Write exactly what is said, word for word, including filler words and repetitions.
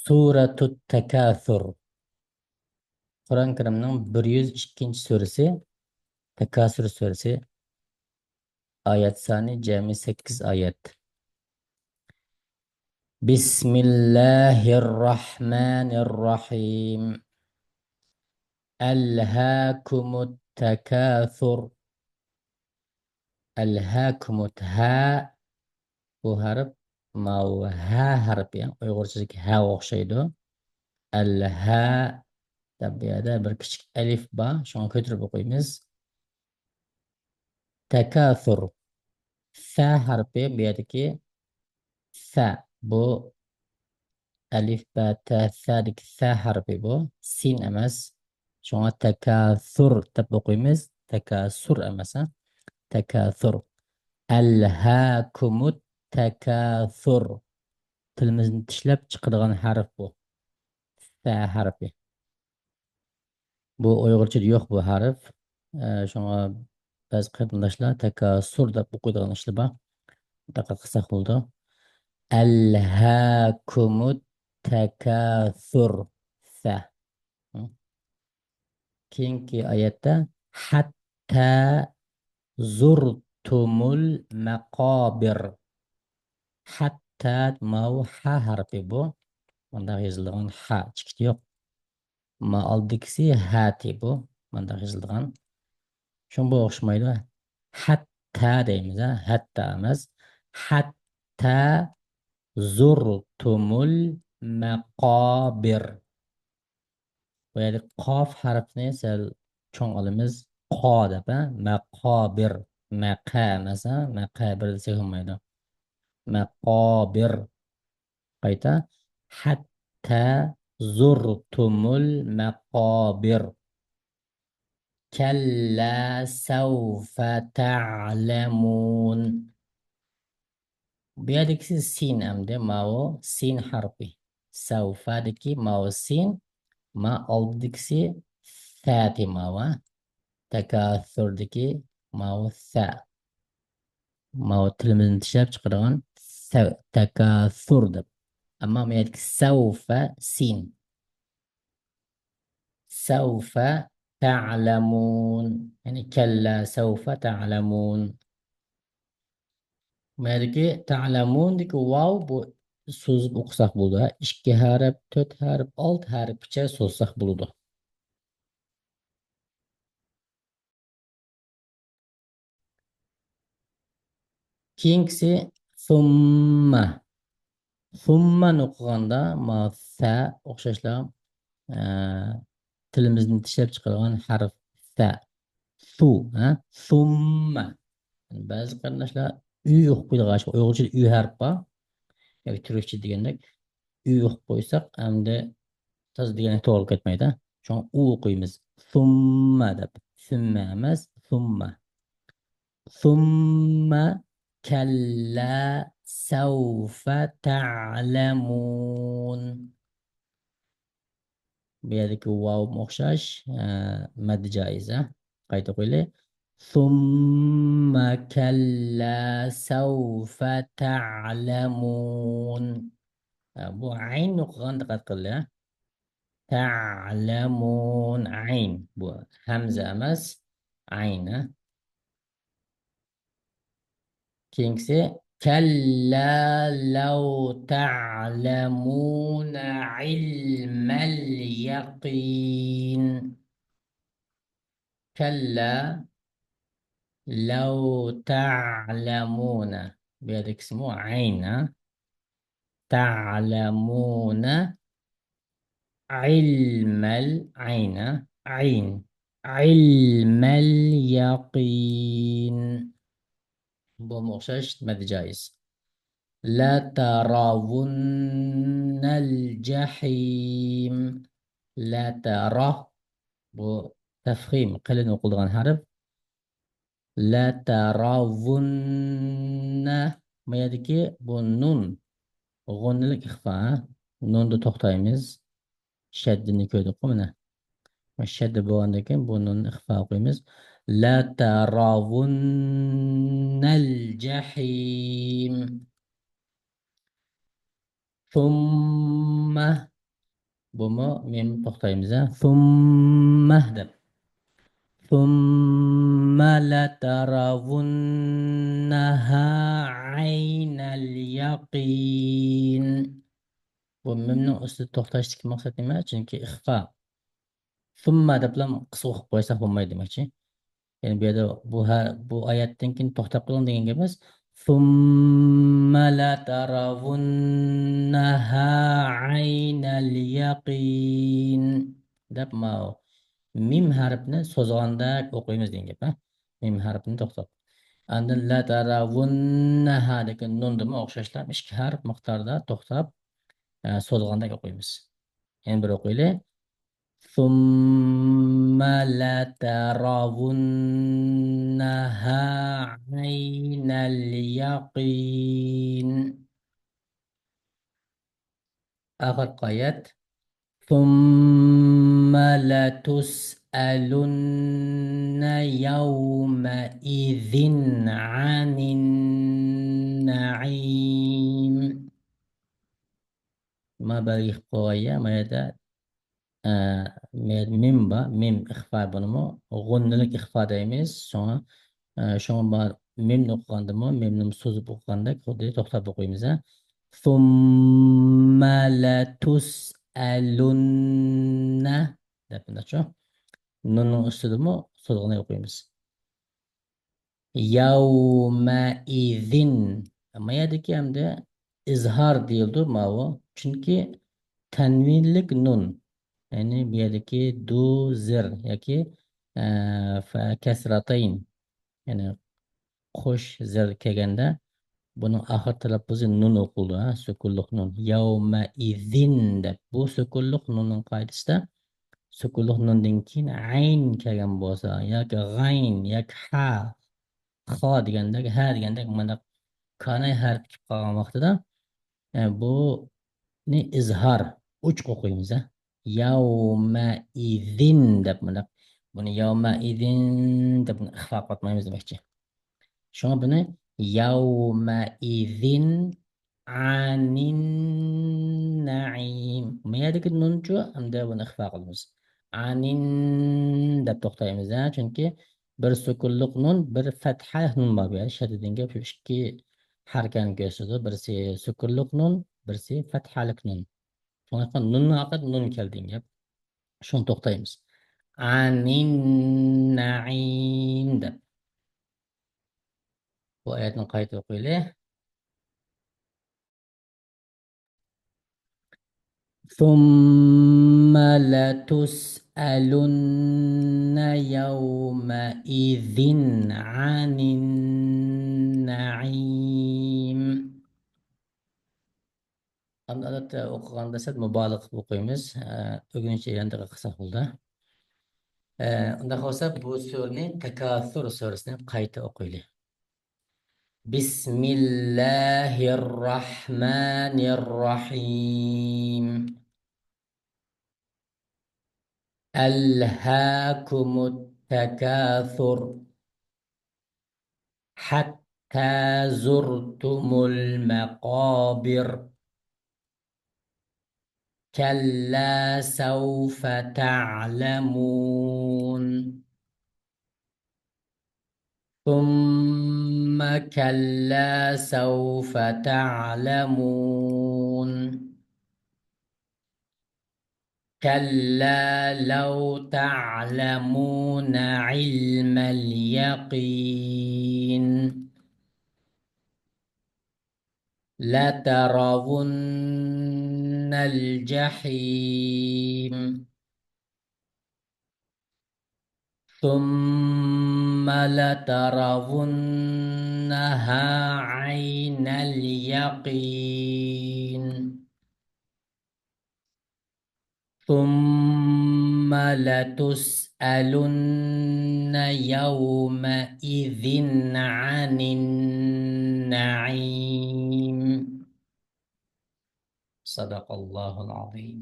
سورة التكاثر. قۇرئان كەرىمنىڭ بىر يۈز ئىككىنچى سۈرىسى، تاكاسۇر سۈرىسى. ئايەت سانى جەمئىي سەككىز ئايەت. بسم الله الرحمن الرحيم. ألهاكم التكاثر. ئەلھاكۇمۇت ھە، بۇ ھەرپ ماۋۇ ھە ھەرپى، ئۇيغۇرچىدىكى ھەگە ئوخشايدۇ. ئەلھە دەپ بۇ يەردە بىر كىچىك ئەلىف بار، شۇڭا كۆتۈرۈپ ئوقۇيمىز. تەكاسۇر. سە ھەرپى بۇ يەردىكى سە. بۇ ئەلىف، بە، تە، سەدىكى سە ھەرپى بۇ. سىن ئەمەس. شۇڭا تەكاسۇر دەپ ئوقۇيمىز. تەكاسۇر ئەمەس، ھە؟ تەكاسۇر. ئەلھاكۇمۇت تەكاسۇر. تىلىمىزنى چىشلەپ چىقىدىغان ھەرپ بۇ. سە ھەرپى. بۇ ئۇيغۇرچىدا يوق بۇ ھەرپ. ئە، شۇڭا بەزى قېرىنداشلار تەكاسۇر دەپ ئوقۇيدىغان ئىشلار بار. دىققەت قىلساق بولىدۇ. ئەلھاكۇمۇت تەكاسۇر. سە. كېيىنكى ئايەتتە ھەتتا زۇرتۇمۇل مەقابىر. ھەتتا ماۋۇ ھە ھەرپى بۇ. مۇنداق يېزىلىدىغان ھە، چېكىت يوق. ما ئالدىكىسى ھەتى بۇ. مۇنداق يېزىلىدىغان. شۇڭا بۇ ئوخشىمايدۇ. ھەتتا دەيمىز، ھە؟ ھەتتا ئەمەس. ھەتتا زۇرتۇمۇل مەقابىر. بۇ يەردە قاف ھەرپنى سەل چوڭ ئالىمىز. قا دەپ، ھە؟ مەقابىر. مەقە ئەمەس، ھە؟ مەقەبىر دېسەك بولمايدۇ. مەقابىر. قايتا. ھەتتا زۇرتۇمۇل مەقابىر. كلا سوف تعلمون. بۇ يەردىكىسى سىن ئەمدى، ماۋۇ سىن ھەرپى. سەۋفەدىكى ماۋۇ سىن، ما ئالدىدىكىسى سەتى ماۋۇ. تەكاسۇردىكى ماۋۇ سە. ماۋۇ تىلىمىزنى چىشلەپ چىقىدىغان سەۋ، تەكاسۇر دەپ. ئەمما ما يەردىكى سەۋفە سىن. سوف تعلمون. يەنى كلا سوف تعلمون. مەدىكى تەلەمۇندىكى ۋاۋ بۇ سوزۇپ ئوقۇساق بولىدۇ. ھە، ئىككى ھەرپ، تۆت ھەرپ، ئالتە ھەرپكىچە سوزساق بولىدۇ. كېيىنكىسى سۇممە. سۇممەنى ئوقۇغاندا ما سە ئوخشاشلا، ئە، تىلىمىزنى چىشلەپ چىقىرىدىغان ھەرپ سە. سۇ، ھە؟ سۇممە. بەزى قېرىنداشلار ئۈ ئوقۇپ قويىدىغان، ئۇيغۇرچىدا ئۈ ھەرپ بار. ياكى تۈركچە دېگەندەك ئۈ ئوقۇپ قويساق، ئەمدى تازا دېگەندەك توغرا كەتمەيدۇ. شۇڭا ئۇ ئوقۇيمىز. سۇممە دەپ. سۈممە ئەمەس، سۇممە. ثم كلا سوف تعلمون. بۇ يەردىكى ۋاۋمۇ ئوخشاش، ئە، مەددى جائىز، ھە. قايتا ئوقۇيلى. ثم كلا سوف تعلمون. ئە، بۇ ئەيننى ئوقۇغان دىققەت قىلدى، ھە. تەلەمۇن، ئەين. بۇ ھەمزە ئەمەس، ئەين، ھە. كېيىنكىسى، كلا لو تعلمون علم اليقين. كلا لو تعلمون. بۇ يەردىكىسىمۇ ئەين، ھە. تعلمون علم ال، ئەين، ھە. ئەين. علم اليقين. بۇمۇ ئوخشاش مەددى جائىز. لترون الجحيم. لترا. بۇ تەفخىم، قېلىن ئوقۇلىدىغان ھەرپ. لترون. ما يەردىكى بۇ نۇن. غۇننىلىك ئىخفا، ھە. نۇندا توختايمىز. شەددىنى كۆردۇققۇ، مانا. شەددە بولغاندىن كېيىن بۇ نۇننى ئىخفا قويىمىز. لترون الجحيم. ثم بۇمۇ مىم توختايمىز، ھە؟ ثم دەپ. ثم لترونها عين اليقين. بۇ مىمنىڭ ئۈستىدە توختاشتىكى مەقسەت نېمە؟ چۈنكى ئىخفا. ثم دەپلا قىسقا ئوقۇپ قويساق بولمايدۇ دېمەكچى. يەنى بۇ يەردە بۇ ھە-، بۇ ئايەتتىن كېيىن توختاپ قېلىڭ دېگەن گەپ ئەمەس. ثم لترونها عين اليقين دەپ ماۋۇ مىم ھەرپنى سوزغاندەك ئوقۇيمىز دېگەن گەپ، ھە؟ مىم ھەرپنى توختاپ. ئاندىن لترونها دېگەن نۇندىمۇ ئوخشاشلا ئىككى ھەرپ مىقداردا توختاپ، ئە، سوزغاندەك ئوقۇيمىز. يەنە بىر ئوقۇيلى. ثم لترونها عين اليقين. ئاخىرقى ئايەت. ثم لتسألن يومئذ عن النعيم. ما بەلگە قىلىپ قويغان يا، ما يەردە ئە، مە-، مىم بار، مىم ئىخفا، بۇنىمۇ غۇننىلىك ئىخفا دەيمىز. شۇڭا، ئە، شۇڭا بار، مىمنى ئوقۇغاندىمۇ، مىمنى سوزۇپ ئوقۇغاندەك خۇددى توختاپ ئوقۇيمىز، ھە. ثم لتسألن دەپ مۇنداقچۇ؟ نۇننىڭ ئۈستىدىمۇ سوزغىنى ئوقۇيمىز. يومئذ. ما يەردىكى ئەمدى ئىزھار دېيىلىدۇ ماۋۇ. چۈنكى تەنۋىنلىك نۇن. يەنى بۇ يەردىكى دۇ زىر ياكى، ئە، فە كەسراتەين. يەنى قوش زىر كەلگەندە بۇنىڭ ئاخىر تەلەپپۇزى نۇن ئوقۇلىدۇ، ھە، سۈكۈنلۈك نۇن. يومئذ دەپ. بۇ سۈكۈنلۈك نۇننىڭ قائىدىسىدە سۈكۈنلۈك نۇندىن كېيىن ئەين كەلگەن بولسا، ياكى غەين، ياكى ھا، خا دېگەندەك، ھە دېگەندەك، مانداق كاناي ھەرپى كېلىپ قالغان ۋاقتىدا، ئە، بۇنى ئىزھار، ئوچۇق ئوقۇيمىز، ھە. يومئذ دەپ مانداق. بۇنى يومئذ دەپ بۇنى ئىخفا قىلىۋاتمايمىز دېمەكچى. شۇڭا بۇنى يومئذ عن النعيم. ما يەردىكى نۇنچۇ، ئەمدى بۇنى ئىخفا قىلىمىز. ئانىن دەپ توختايمىز، ھە؟ چۈنكى بىر سۈكۈنلۈك نۇن، بىر پەتھە نۇن بار بۇ يەردە. شەددىدىن كېيىن شۇ ئىككى ھەرىكەتنى كۆرسىتىدۇ. بىرسى سۈكۈنلۈك نۇن، بىرسى پەتھەلىك نۇن. شۇڭلاشقا نۇننىڭ ئارقىسىدا نۇن كەلدى دېگەن گەپ. شۇنى توختايمىز. ئانىن نەئىم دەپ. بۇ ئايەتنى قايتا ئوقۇيلى. ثم لتسألن يومئذ عن النعيم. ئەمدى ئادەتتە ئوقۇغاندا سەل مۇبالىغە قىلىپ ئوقۇيمىز. ئە، ئۆگىنىش جەريانىدا قىلساق بولىدۇ. ئە، ئۇنداق بولسا بۇ سۈرىنى، تەكاسۇر سۈرىسىنى قايتا ئوقۇيلى. بسم الله الرحمن الرحيم. ألهاكم التكاثر حتى زرتم المقابر. كلا سوف تعلمون. ثم كلا سوف تعلمون. كلا لو تعلمون علم اليقين. لترون الجحيم. ثم لترونها عين اليقين. ثم لتسألن يومئذ عن النعيم. صدق الله العظيم.